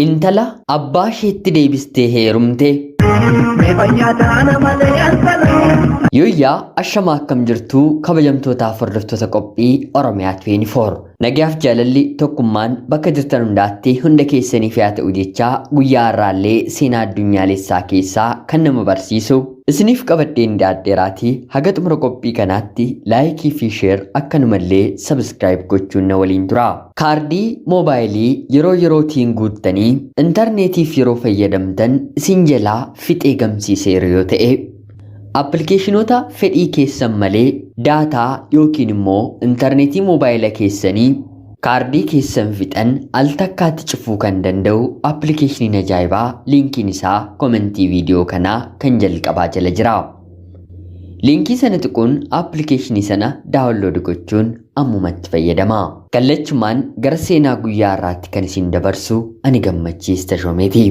Intala abbaa isheetti deebistee heerumte. Yooyyaa, ashamaa, akkam jirtuu kabajamtootaaf hordoftoota qophii Oromiyaa 24? Nagayaaf jaalalli tokkummaan bakka jirtan hundaatti hunda keessaniif yaa ta'u jechaa, guyyaa har'aallee seenaa addunyaalessaa keessaa kan nama barsiisu isiniif qabadheen dhiyaadheeraatii, haga xumura qophii kanaatti like fi share akkanumallee subscribe gochuun na waliin tura. Kaardii moobaayilii yeroo yerootiin guuttanii intarneetiif yeroo fayyadamtan isin jalaa fixee gamsiiseera yoo ta'e, appilikeeshinoota fedhii keessan malee daataa yookiin immoo intarneetii moobaayila keessanii kaardii keessan fixan al takkaatti cufuu kan danda'u appilikeeshiniin ajaa'ibaa liinkiin isaa komentii viidiyoo kanaa kan jalqabaa jala jira. Liinkii sana tuquun appilikeeshinii sana download gochuun ammumatti fayyadama. Kallachumaan gara seenaa guyyaa har'aatti kan isin dabarsu ani Gammachiis Tashoomeeti.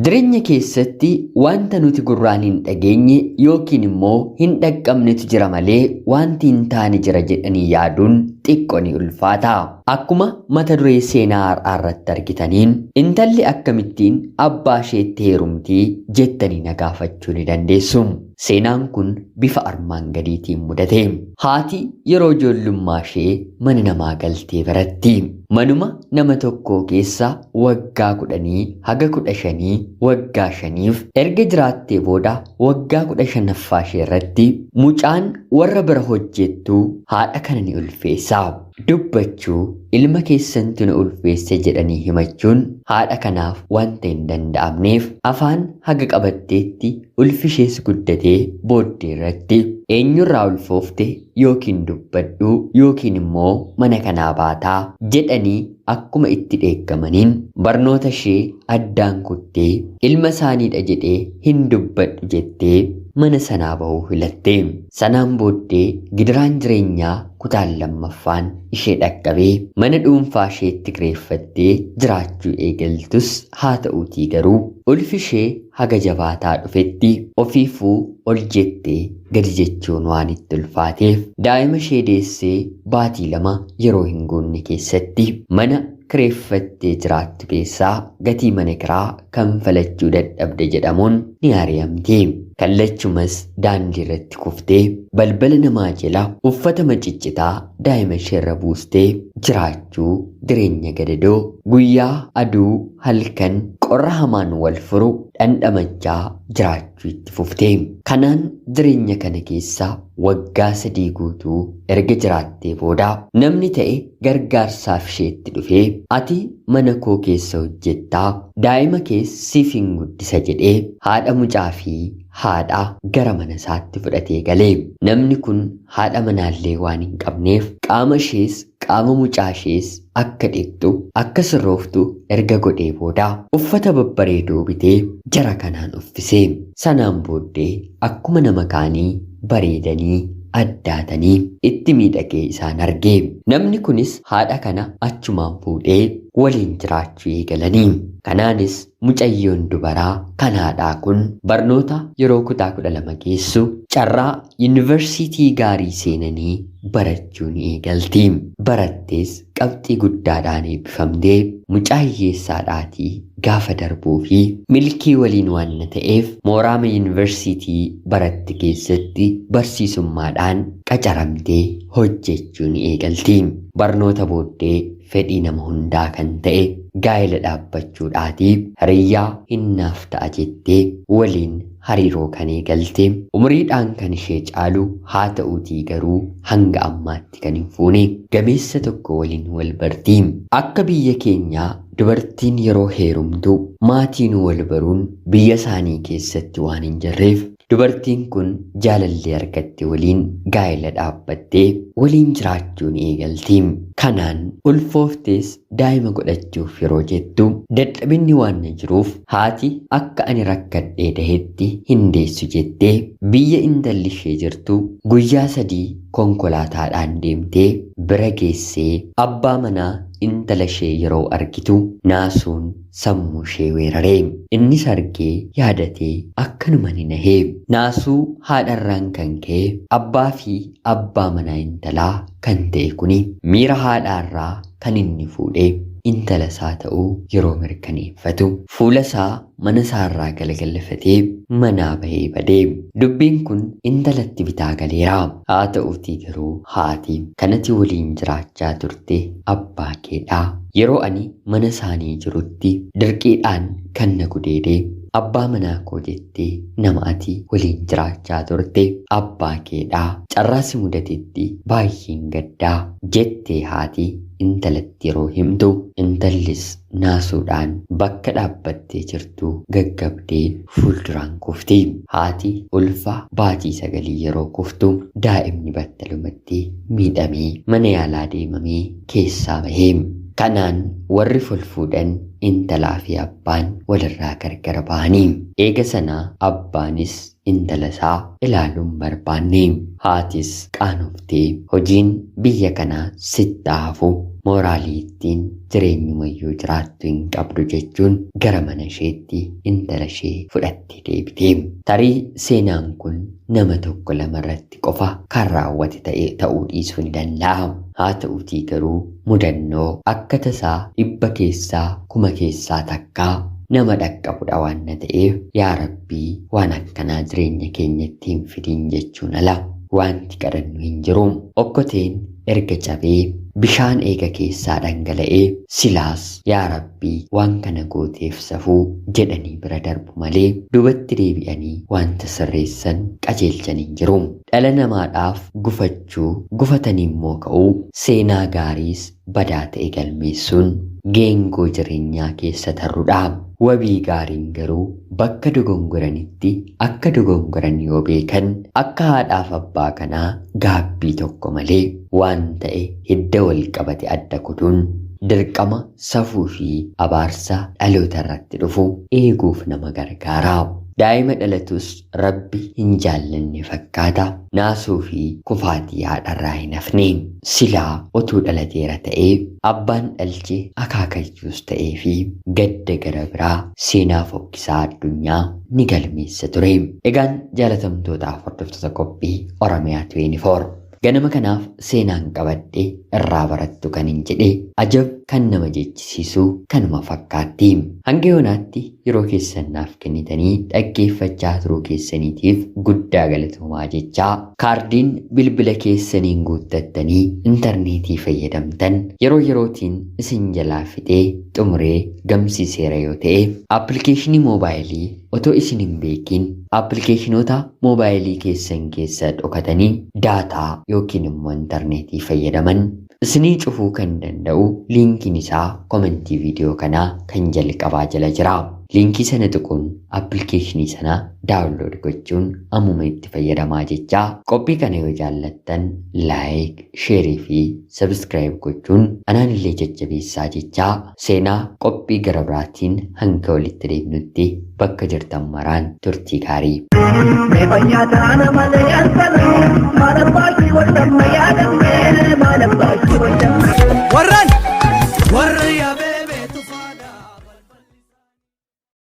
Jireenya keessatti wanta nuti gurraan hin dhageenye yookiin immoo hin dhaqqabnetu jira malee wanti hin taane jira jedhanii yaaduun xiqqoo ni ulfaata. Akkuma mata duree seenaa har'aa irratti argitaniin, intalli akkamittiin abbaa isheetti heerumtii jettanii na gaafachuu ni dandeessu. Seenaan kun bifa armaan gadiitiin mudate. Haati yeroo ijoollummaa ishee mana namaa galtee baratti. Manuma nama tokkoo keessa waggaa 10 haga 15, waggaa 5f erga jiraattee booda, waggaa 15ffaa ishee irratti mucaan warra bira hojjettu haadha kana ni ulfeessa. Dubbachuu ilma keessantu na ulfeesse jedhanii himachuun haadha kanaaf wanta hin danda'amneef, afaan haga qabatteetti ulfi ishees guddatee booddee irratti eenyurraa ulfoofte yookiin dubbadhu yookiin immoo mana kanaa baataa jedhanii akkuma itti dheekkamaniin, barnoota ishee addaan kuttee ilma isaaniidha jedhee hin dubbadhu jettee mana sanaa bahuu filatte. Sanaan booddee gidiraan jireenyaa kutaan lammaffaan ishee dhaqqabee mana dhuunfaa isheetti kireeffattee jiraachuu eegaltus, haa ta'uutii garuu ulfi ishee haga jabaataa dhufetti ofiifuu ol jettee gadi jechuun waan itti ulfaateef, daa'ima ishee deessee baatii 2 yeroo hin guunne keessatti mana kireeffattee jiraattu keessaa gatii mana kiraa kanfalachuu dadhabde jedhamuun ni ari'amti. Kallachumas daandii irratti kuftee balbala namaa jala uffata maciccitaa daa'ima isheerra buustee jiraachuu, jireenya gadadoo guyyaa aduu halkan qorra hamaan wal furu dhandhamachaa jiraachuu itti fufte. Kanaan jireenya kana keessa waggaa 3 guutuu erga jiraattee booda, namni ta'e gargaarsaaf isheetti dhufee, ati mana koo keessa hojjettaa, daa'ima kees siif hin guddisa jedhee haadha mucaa fi haadha gara mana isaatti fudhatee galee. Namni kun haadha manaallee waan hin qabneef, qaama ishees qaama mucaa ishees akka dhiqxu, akka sirrooftu erga godhee booda, uffata babbareedoo bitee jara kanaan uffise. Sanaan booddee akkuma nama kaanii bareedanii addaatanii itti miidhagee isaan arge. Namni kunis haadha kana achumaan fuudhee waliin jiraachuu eegalanii. Kanaanis mucayyoon dubaraa kan haadhaa kun barnoota yeroo kutaa 12 geessu carraa yuunivarsiitii gaarii seenanii barachuu ni eegalti. Barattees qabxii guddaadhaan eebbifamtee mucaa hiyyeessaadhaatii gaafa darbuu fi milkii waliin waan ta'eef, mooraama yuunivarsiitii baratte keessatti barsiisummaadhaan qacaramtee hojjechuu ni eegalti. Barnoota booddee fedhii nama hundaa kan ta'e gaa'ela dhaabbachuudhaatii hiriyyaa hinnaaf ta'a jettee waliin hariiroo kan eegalte umriidhaan kan ishee caalu, haa ta'uutii garuu hanga ammaatti kan hin fuune gameessa tokko waliin wal barti. Akka biyya keenyaa dubartiin yeroo heerumtu maatiin wal baruun biyya isaanii keessatti waan hin jirreef, dubartiin kun jaalallee argatte waliin gaa'ela dhaabbattee waliin jiraachuu ni eegalti. Kanaan ulfooftees daa'ima godhachuuf yeroo jettu, dadhabinni waan na jiruuf haati akka ani rakkadhee dahetti hin deessu jettee, biyya intalli ishee jirtu guyyaa 3 konkolaataadhaan deemtee bira geessee abbaa manaa intala ishee yeroo argitu naasuun sammuu ishee weerare. Innis argee yaadatee akkanuma ni nahee. Naasuu haadharraan kan ka'e abbaa fi abbaa manaa intalaa kan ta'e kuni miira haadhaarraa kan inni fuudhee intala isaa ta'uu yeroo mirkaneeffatu fuula isaa mana isaarraa galagalfatee manaa bahee badee. Dubbiin kun intalatti bitaa galeera. Haa ta'uutii garuu haati kanati waliin jiraachaa turte abbaa keedhaa. Yeroo ani mana isaanii jirutti dirqiidhaan kan na gudeedee abbaa manaa koo jettee nama ati waliin jiraachaa turte abbaa keedhaa. Carraasi mudatetti baay'een gaddaa jettee haati intalatti yeroo himtu intallis naasuudhaan bakka dhaabbattee jirtu gaggabdee fuulduraan kufti. Haati ulfa baatii 9 yeroo kuftu daa'imni battalumatti miidhamee mana yaalaa deemamee keessaa bahee. Kanaan warri fuudhan intalaa fi abbaan walirraa gargar bahanii. Eega sanaa abbaanis intala isaa ilaaluun barbaanne. Haatis qaanoftee hojiin biyya kanaa sitti hafu mooraalii ittiin jireenyumayyuu jiraattu hin qabdu jechuun gara mana isheetti intala ishee fudhattee deebite. Tarii seenaan kun nama tokko lama irratti qofa kan raawwate ta'uu dhiisuu ni danda'a. Haa ta'uutii garuu mudannoo akka tasaa 100 keessaa 1000 keessaa takkaa nama dhaqqabudha waan na ta'eef yaa Rabbii waan akkanaa jireenya keenyatti hin fidin jechuun ala wanti kadhannu hin jiru. Okkoteen erga cabee bishaan eega keessaa dhangala'ee silaas yaa Rabbii waan kana gooteef safuu jedhanii bira darbu malee duubatti deebi'anii wanta sirreessan qajeelchan hin jiru. Dhala namaadhaaf gufachuu gufatanii immoo ka'uu seenaa gaariis badaa ta'e galmeessuun geengoo jireenyaa keessa tarrudha. Wabii gaariin garuu bakka dogongoranitti akka dogongoran yoo beekan akka haadhaaf abbaa kanaa gaabbii tokko malee waan ta'e hidda wal qabate adda kutuun dirqama safuu fi abaarsa dhaloota irratti dhufu eeguuf nama gargaara. Daa'ima dhalatus Rabbi hin jaallanne fakkaata. Naasuu fi kufaatii haadharraa hin hafne. Silaa otuu dhalateera ta'ee abbaan dhalche akaakayyuus ta'ee fi gadda gara biraa seenaa fokkisaa addunyaa ni galmeessa ture. Egaan jaalatamtootaaf hordoftoota qophii Oromiyaa 24. Ganama kanaaf seenaan qabadhe irraa barattu kan hin jedhe ajab kan nama jechisiisu kanuma fakkaatti. Hanga yoonaatti yeroo keessan naaf kennitanii dhaggeeffachaa turuu keessaniitiif guddaa galatoomaa jechaa kaardiin bilbila keessaniin guuttattanii intarneetii fayyadamtan yeroo yerootiin isin jalaa fixee xumuree gamsiiseera yoo ta'e appilikeeshinii moobaayilii otoo isin hin beekin appilikeeshinoota moobaayilii keessan keessa dhokatanii daataa yookiin immoo intarneetii fayyadaman isinii cufuu kan danda'u liinkiin isaa komentii viidiyoo kanaa kan jalqabaa jala jira. Liinkii sana tuquun appilikeeshinii sana daawunlood gochuun ammuma itti fayyadamaa jechaa qophii kana yoo jaallattan laayik, sheerii fi sabskiraayib gochuun anaan illee jajjabeessaa jechaa seenaa qophii gara biraatiin hanga walitti deemnutti bakka jirtan maraan turtii gaarii. Mee fayyaa taana malee ansaluu.